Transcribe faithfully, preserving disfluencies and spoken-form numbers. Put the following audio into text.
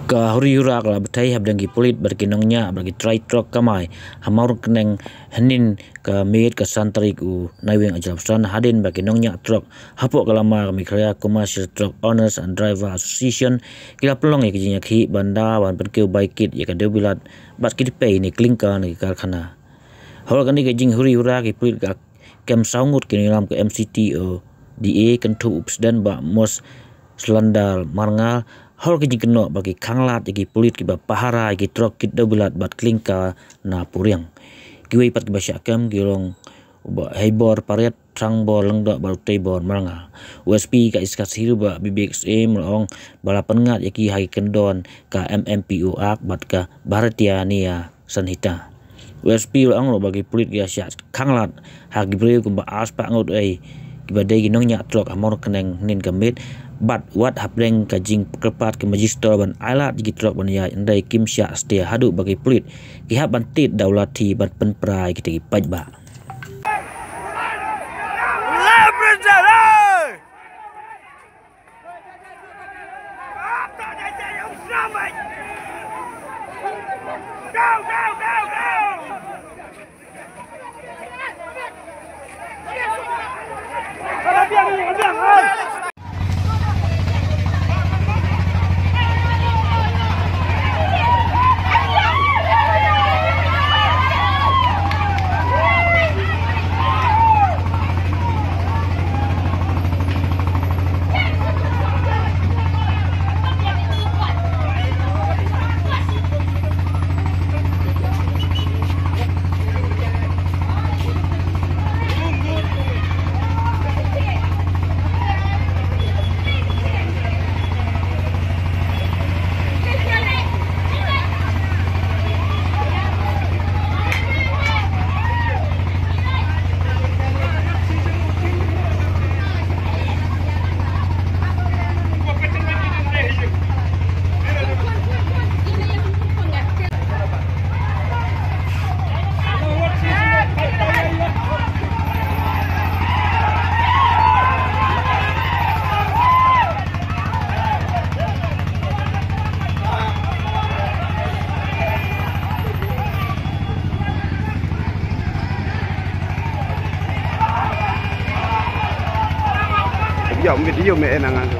Ka huri hura ka la bthei hapdeng ki pulit bad ki nongñiah bad ki trai trok kamai ha Mawryngkneng hynnin ka miet ka san tarik u Naiwieng arhajar arphew san hadien ba ki nongñiah trok hapoh ka lama ka Meghalaya Commercial Truck Owners and Driver Association ki la pynlong ïa ka jingïakhih ban da ban pynkiew bai kit ïa ka dewbilat bad ki dpei ne klinker na ki karkhana. Halor kane ka jinghuri hura ki pulit ka kem saw ngut ki nongïalam ka M C T O D A kynthup u president Bah Mos Slandar Marngar halor ka jingkynnoh ba ki khanglad ïa ki pulit kiba pahara ïa ki trok kit dewbilat bad klinker na Puriang. Kiwei pat kiba shah kem ki long u Bah Heibor Pariat, Thangbor Lyngdoh bad u Teibor Marngar. U S P ka East Khasi Hills Bah Bibek Syiem la ong ba la pynngat ïa ki ha ki kyndon ka M M P O Act bad ka Bharatiya Nyaya Sanhita. U S P la ong ruh ba ki pulit ki la shah khanglad ha ki briew kumba arspah ngut ei kiba dei ki nongñiah trok ha Mawryngkneng hynnin ka miet bad wat hapdeng ka jingpyrkhat ka magistrate ban ailad ïa ki trok ban ïaid hynrei kim shah satia haduh ba ki pulit ki hap ban tied da u lathi ban pynpra ïa kita ki paidbah. Video, video me enang ando.